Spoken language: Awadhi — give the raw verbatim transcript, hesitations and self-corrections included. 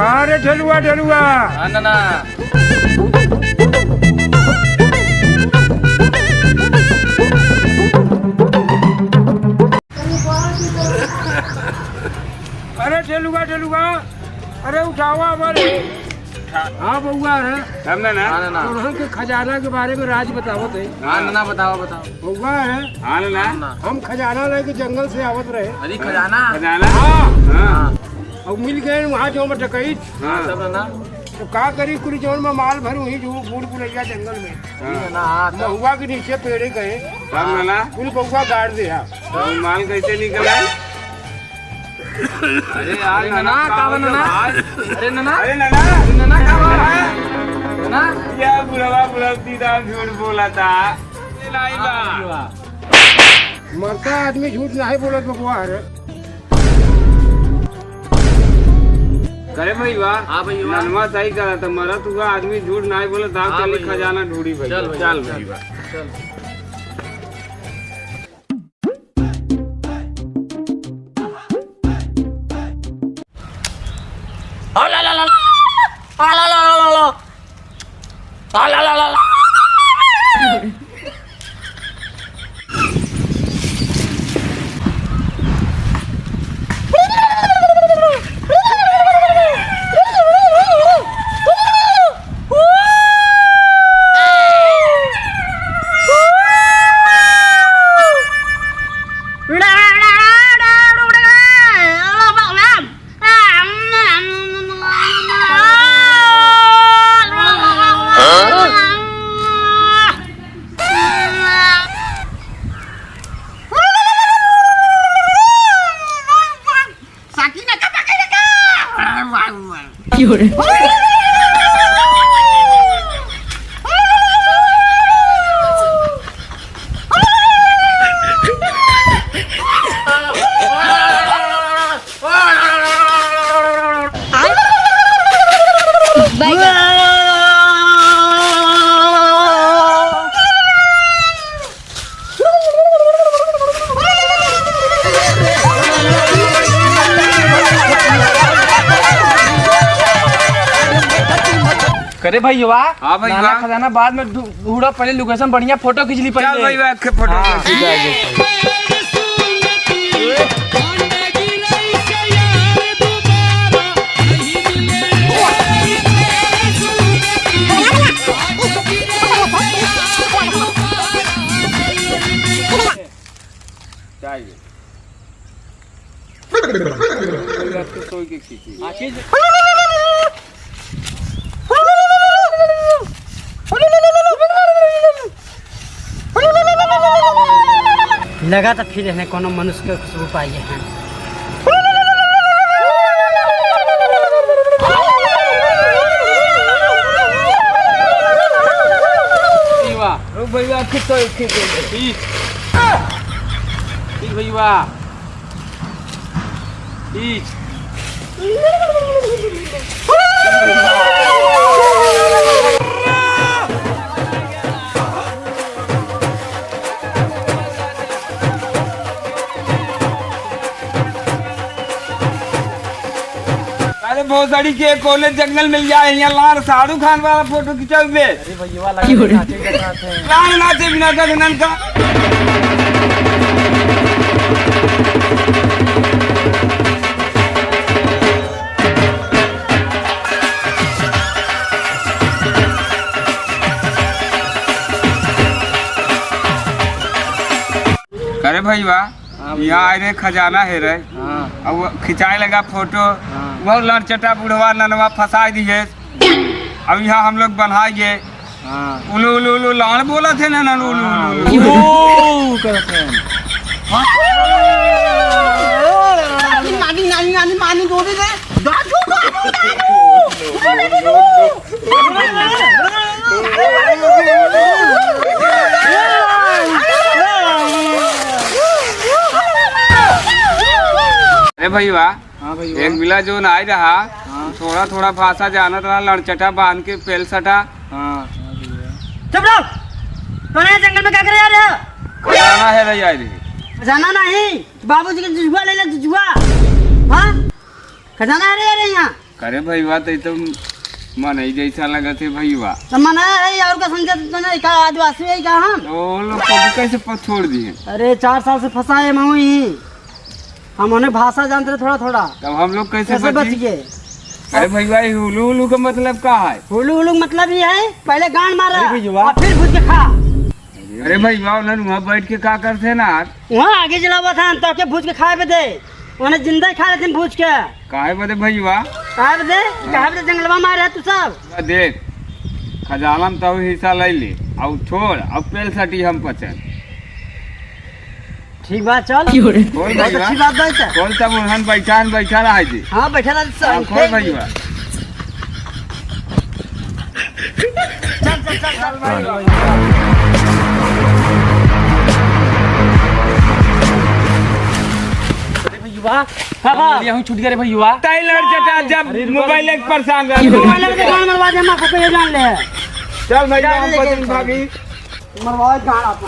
अरे ठेलुआ, ठेलुआ। हाँ, ना, ना। अरे ठेलुआ, ठेलुआ, अरे उठावा हमारे। हाँ बउआ है। हम ना, ना। हाँ, ना, ना। तोहन के खजाना के बारे में राज बतावत है। हाँ, ना, ना, बतावा, बतावा। बउआ है। हाँ, ना, ना। हम खजाना लेके जंगल से आवत रहे। अरे खजाना? खजाना? हाँ। हाँ। और मिल गए वहाँ जो हम डकैत। हाँ। तब ना। तो का करी, कुल जौन में माल भरू ही जो बूढ़ बुढ़ैया जंगल में। हाँ। ना, हाँ, तब महुआ के नीचे पेड़े गए। तब ना। कुल बउआ गाड़ दे, हाँ। तो माल कैसे निकला? अरे यार, अरे नना, नना, का बा, नना? अरे नना। अरे नना। अरे नना, का बा? नना। नना। या बुढ़वा, बुढ़वा सीधा झूठ बोला था। लाई बा। हाँ, बुढ़वा। मरता आदमी झूठ नाहीं बोलत बबुआ, अरे। करे भइया, हाँ भइया। ननमा सही कहा था, मरत हुआ आदमी झूठ नाहीं बोलत, दाव हाँ चली भइया। खजाना ढूंढी भइया। चल भइया, चल चल। भइया। चल। आ ला ला ला ला। आ ला ला ला ला। आ ला ला ला ला। करे भइया, हाँ भइया। नाना खजाना बाद में ढू-, ढूंढा, पहले location बढ़िया photo खींच ली पहले। चल भइया, एक photo हाँ। खींच ली। चाहिए। सोई के खींची। हाँ, खींच। लगा तो फिर इन्हें कोनो मनुष्य के खुशबू पाई है। ई वाह। रुक भइया, खींच तो, खींच, खींच। ई। ई भइया। ई। अरे भोसड़ी के कोने जंगल में जाए, यहाँ लार शाहरुख खान वाला फोटो खिंचाऊ बे। अरे भैया, लगा के नाचे के साथ है। लार नाचे बिना गगनन का। अरे भैया, हाँ भैया। यहाँ आए रहे, खजाना हेरे। हाँ। अब वो खिंचाए लगा फोटो। हाँ। वो लड़चटा बुढ़वा ननवा फंसाए दिए। अब यहाँ हम लोग बनाइए। हाँ। उलू, उलू, उलू, लाड़ बोला थे ना, ना, उलू, उलू, हाँ। उलू। ओ, करत हैं। हाँ। नानी, नानी, नानी, नानी, दो दे दे। दादू, दादू, दादू। ए भैया, हाँ भैया। एक बिला जोन आइ रहा, हाँ। थोड़ा थोड़ा भाषा जानत रहा, लड़चटा बांध के पेल सटा। हाँ। चुप रहो। कौन है जंगल में, क्या करे आ रहे हो? खजाना हेरे आइ रही। खजाना नहीं, बाबूजी के जुजुआ ले ले, जुजुआ। हाँ? खजाना हेरे आ रहे यहाँ। अरे भइया, तो ई तो मनई जैसा लगत है भइया। तो मना है और का समझत तो नहीं का, आदिवासी है का हम? तो वो लोग को कैसे प-, छोड़ दिए? अरे चार साल से फंसा है मऊ ही। हम उन्हें भाषा जानते रहे थोड़ा थोड़ा। तब हम लोग कैसे कैसे बच बची? गए? अरे भइया, ये हुलू हुलू का मतलब का है? हुलू हुलू का मतलब ये है, पहले गांड मारा अरे भइया। और फिर भूज के खा। अरे भइया, उन्हें वहाँ बैठ के का करते ना? वहाँ आगे जलावा था तो के भूज के खाए बदे, उन्हें जिंदा ही खा लेते भूज के। काहे बदे भइया? काहे बदे? काहे बदे जंगलवा मारे है तू सब? देख, खजाना में तो हिस्सा ले ले, और छोड़, अब पेल सटी हम पचन। ठीक बा, चल। क्यों रे? खोल बहुत भइया। अच्छी बात बा, चल। खोल, तब उन्हन बैठा, बैठा रहा जी। हाँ, बैठा रहा, हाँ, खोल फेंक दे। भइया। चल, चल, चल, चल। अरे भइया, हाँ, हाँ। हम छूट गए रे भइया। ताई लड़ जटा, जब अरे रुको। मोबाइल एक परेशान रहा। मोबाइल के दुकान मरवा दे, हम आपको ये जान ले। चल भइया, हम जान ले पचन के। भागी। मरवा जान आपको।